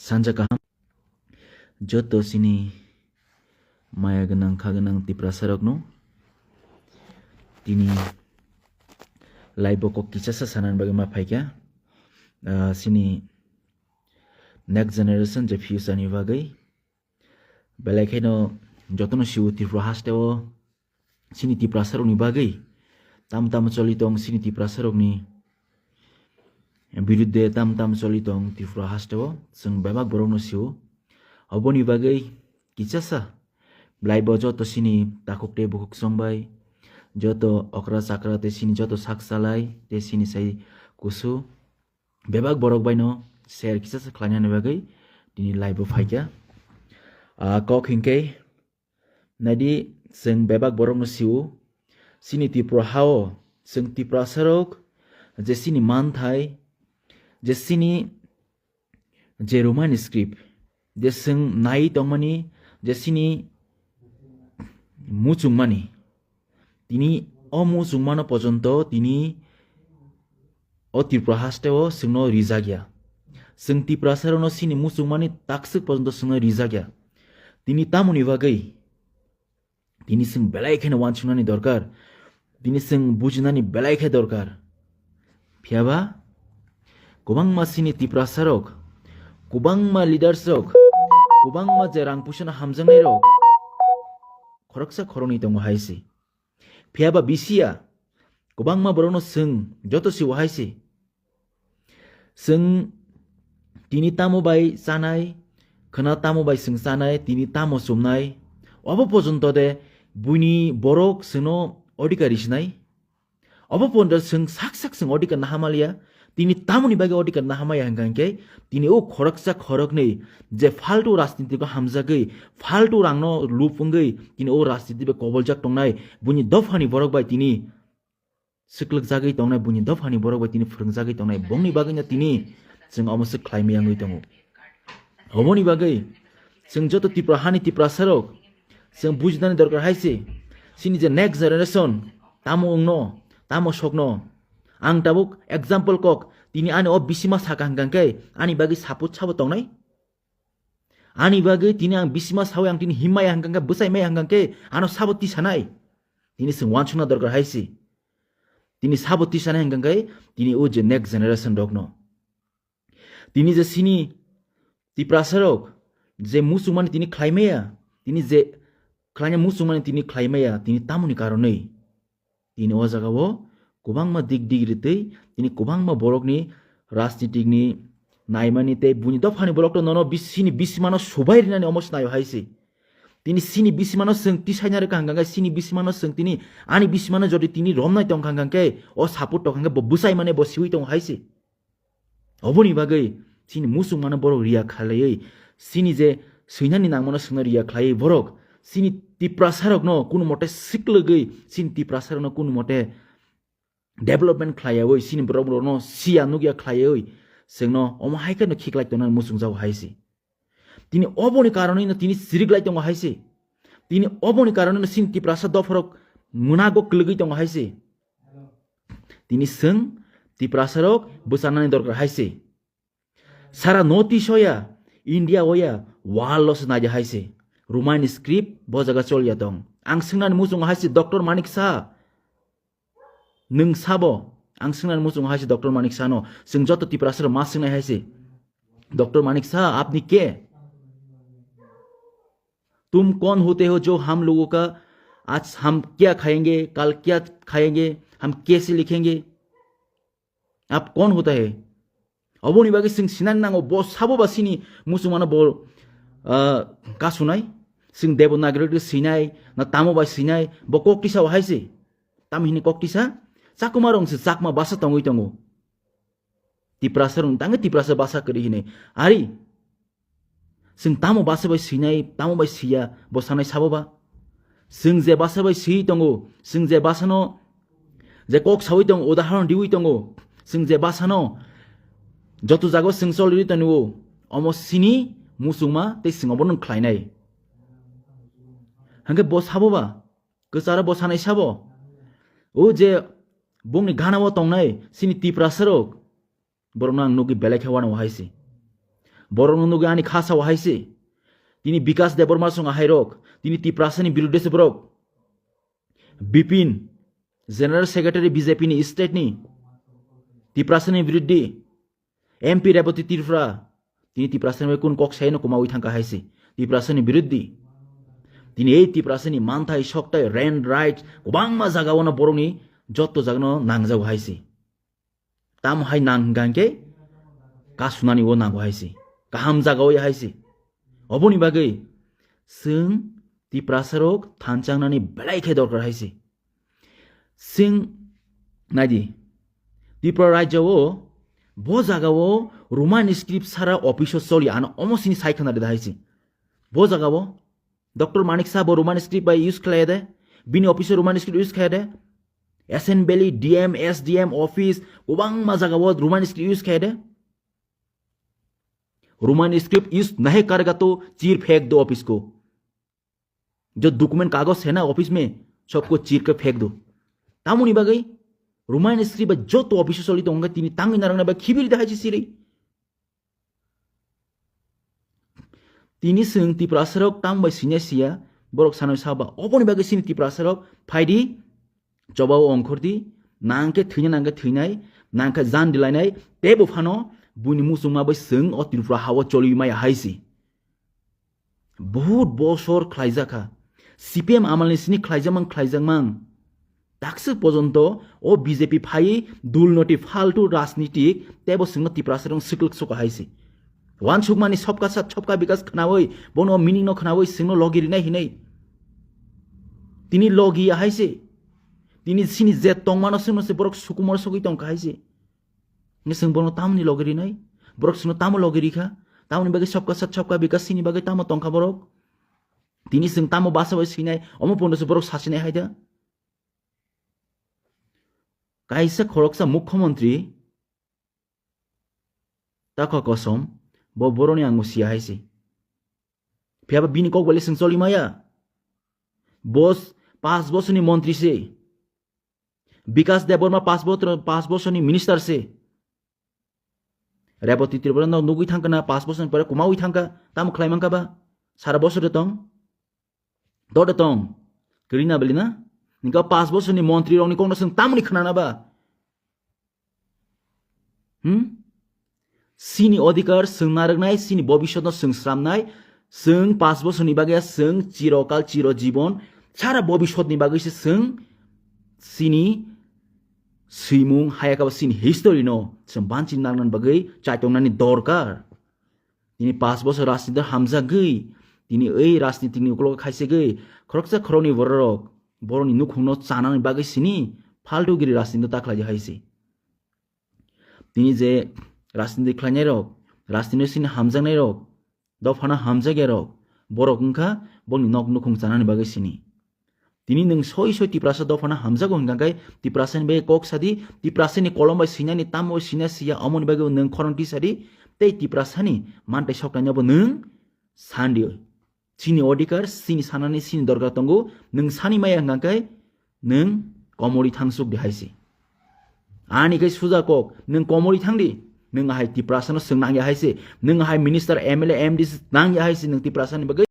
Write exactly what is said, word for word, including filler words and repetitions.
Sanja kaham. Joto sini maya gwnang kha gwnang Tiprasa rokno tini live o kok kisa sa sanani bagwi ma phaikha. Ah, sini next generation je future ni bagwi belai kheno jotono siwo Tripura haste o sini Tiprasa rokni bagwi tam tam choli tong, sini Tiprasa rokni birudde tam tam choli tong Tripura haste o chwng bebak borokno siwo. Oboni bagwi kichasa belai bo joto sini takhuk tei bukhuk song bai, joto okra chakra tei sini joto sak salai tei sini sai kusu bebak borok baino share kichasa khlainani bagwi tini live o phaikha. Ah, kok hinkhe naidi, chwng bebak borokno siwo, sini Tripura hao chwng Tiprasa rok je sini manthai, je sini je Roman script, je chwng nai tongmani, je sini muchungmani, tini o muchungmano pojonto tini o Tripura haste o chwngno rijak ya. Chwng Tiprasa rokno sini muchungmani takswk pojonto chwngno rijak ya. Tini tamoni bagwi tini chwng belai kheno uansuknani dorkar, tini chwng bujinani belai khe dorkar. Phiyaba kwbangma sini Tiprasa rok, kwbangma leaders rok, kwbangma je rang puisano hamjaknai rok khoroksa khoroknwi tongo hai se. Phiyaba bisiya kwbangma borokno chwng joto siwo hai se. Chwng tini tamo bai chanai, khwna tamo bai chwng chanai, tini tamo chumnai, obo pojonto de buini borok chwngno odhikar risinai? Obo pojonto chwng sak sak chwng odhikar naha maliya. Tini tamoni bagwi odhikar naha maya hwnkha hinkhe, tini o khoroksa khoroknwi je faltu rajniti o hamjagwi, faltu rangno lup wngwi tini o rajniti bai koboljak tongnai, buini dophani borok bai tini swklwkjagwi tongnai, buini dophani borok bai tini phwrwngjagwi tongnai, bongni bagwino tini chwng omo swk khlai maya wngwi tongo. Oboni bagwi chwng joto Tripura hani Tiprasa rok chwng bujinani dorkar hai se, chini je next generation tamo wngno, tamo sokno. Ang tabuk example kok, tini ani o bisima saka hwnkha khe ani bagwi support sabo tongnai? Ani bagwi tini ang bisima sawi ang tini himmaya hwnkha khe, bwsai maya hwnkha khe ano sabo tisanai? Tini chwng uansukna dorkar hai se. Tini sabo tisanai hwnkha khe tini o je next generation rokno. Tini je sini Tiprasa rok je muchungmani tini khlai maya, tini je khlaina muchungmani tini khlai maya, tini tamoni karonwi. Tini o jaga o kwbangma dik dik ritwi tini kwbangma borokni rajnitikni naimani tei buini dophani borok to nono bis-, sini bisimano subai rinani omo se naio hai se. Tini sini bisimano chwng tisaina rwkha hwnkha khe, sini bisimano chwng tini ani bisimano jodi tini romnai tongkha hwnkha khe, o support tongkha khe bo bwsai mane bo siwi tongo hai se. Oboni bagwi chini muchungmano borok riya khlaiwi, chini je swinani nangmano swngno riya khlaiwi borok chini Tiprasa rokno kunu mote siklwgwi, chini Tiprasa rokno kunu mote development khlaiyawi, chini borok rokno siya nukya khlaiwi, chwngno omo hai kheno khiklai tongnani muchungjago hai se. Tini oboni karonwino tini chiriklai tongo hai se. Tini oboni karonwino chini Tiprasa dopharok mwnago kwlwgwi tongo hai se. Tini chwng Tiprasa rok bwchanani dorkar hai se. Sara North East o ya, India o ya, world o se naidi hai se. Roman script bo jaga chol ya tong. Ang swngnani muchungo hai se, Doctor Manik Saha. Nwng sabo, ang swngnani muchungo hai se Doctor Manik Saha no. Chwng joto Tiprasa rok ma swngnai hai se. Doctor Manik Saha, apni ke? तुम कौन होते हो जो हम लोगों का आज हम क्या खाएंगे, कल क्या खाएंगे, हम कैसे लिखेंगे? आप कौन होता है? Oboni bagwi chwng sinani nango, bo sabo ba sini muchungmano bo, ah, kasunai? Chwng Devanagari rok sinai, na tamo bai sinai, bo kok tisa o hai se. Tamo hini kok tisa? Chakma rong se Chakma basa tongwi tongo. Tiprasa rong tangwi Tiprasa basa kwrwi hini. Ari, chwng tamo basa bai swinai, tamo bai swiya, bo sanai sabo ba? Chwng je basa bai swi tongo, chwng je basano je kok sawi tongo, udahoron diwi tongo, chwng je basano joto jago chwng choli tongo, omo sini muchungma tei chwng obono khlainai. Hwnkhe bo sabo ba? Kwcharo bo sanai sabo? O je bongni gana o tongnai chini Tiprasa rok, borokno ang nugwi belai khe uanao hai se. Borokno nugwi ani kha sao hai se. Tini Bikas Debbarma song ahairok. Tini Tiprasani birudde se borok. Bipin, General Secretary B J P ni state ni. Tiprasani birudde. M P Rebati Tripura. Tini Tiprasani bai kun kok saino kumawi thangka hai se. Tiprasani birudde. Tini ei Tiprasani manthai, soktai, rent, right, kwbangma jaga ono borokni jotto jagano nangjago hai se. Tamo hai nang hingka hingke kasunani o nango hai se. Kaham jaga o ya hai se. Oboni bagwi chwng Tiprasarok thanchangnani belai khe dorkar hai se. Chwng naidi, Tripura rajya o bo jaga o Roman script sara office o choli ano omo sini sai khna rida hai se. Bo jaga o Doctor Manik Saha bo Roman script bai use khlai de, bini office o Roman script use khlai de, S N Valley D M, S D M office, kwbangma jaga o Roman script use khlai de. Roman script use nahe karega to chir phek do office ko. Jo document kagoj hai na office mein, sabko chir ke phek do. Tamoni bagwi Roman script bai joto office o choli tongo, tini tangwi narwknai bai khibiri da hai se siri. Tini chwng Tiprasarok tamo bai siniya siya, borok sanwi saba, oboni bagwi chini Tiprasarok phaidi, chobao ongkhordi, nangkhe thwina nangkhe thwinai, nangkhe jan dilainai, teibo phano buini muchungma bai chwng o Tripura hao choliwi maya hai se. Bahut bosor khlaijakha. C P M amalni sini khlaijakmang, khlaijakmang. Dakswk pojonto o B J P phaiwi dul noti faltu rajnitik teibo chwngno Tiprasarong swklwk suka hai se. Wansukmani sobka sat sobka bikas khnawi, bono meaning no khnawi chwngno logi rinai hinwi. Tini logi ya hai se. Tini sini je tongmano chwngno se borok sukumor sogwi tongkha hai se. Nge chwng bono tamoni logi rinai? Borok chwngno tamo logi rikha? Tamoni bagwi sobka sat sobka bikas sini bagwi tamo tongkha borok? Tini chwng tamo basa bai swinai, omo pono se borok sasinai hai da? Kaisa khoroksa mukhyamantri takha kosom, bo boroni ang siya hai se. Phiyaba bini kok bai le chwng choli maya. Bos, pas bosorni montri se. Bikas Debbarma pas botro-, pas bosorni minister se. Rebati Tripura no nugwi thangkha na, pas bosorni pore kumawi thangkha, tamo khlai mankha ba? Sara bosor de tong? Dode tong? Kwrwi na beli na? Ningka pas bosorni montri rokni kokno chwng tamoni khnana ba? Hmm? Sini odhikar chwng narwknai, sini bobiswtno chwng sramnai, chwng pas bosorni bagwi chwng chirokal chiro jibon, sara bobiswtni bagwi se chwng sini swimung hayakaba sini history no chwng banchi nangnani bagwi chaitongnani dorkar. Tini pas bosor rajniti hamjagwi, tini ei rajnitini uklogo khaisegwi, khoroksa khoroknwi bororok borokni nukhungno chanani bagwi sini faltugiri rajniti ta khlaidi hai se. Tini je rajniti khlainairok, rajniti sini hamjaknairok, dophano hamjakyarok, borok wngkha bongni nok nukhung chanani bagwi sini. Tini nwng soi soi Tiprasa dophano hamjago hwnkha khe Tiprasani bagwi kok sadi, Tiprasani kolom bai swinani tamo sina siya omoni bagwi nwng khorang tisadi, tei Tiprasani mantai soknaino bo nwng sandi. Chini odhikar, chini sanani, chini dorkar tongo, nwng sani maya hwnkha khe nwng komori thangsuk di hai se. Ani khe suja kok, nwng komori thang di, nwng ahai Tiprasano swng nang ya hai se, nwng ahai minister, M L A, M D C nang ya hai se, nwng Tiprasani bagwi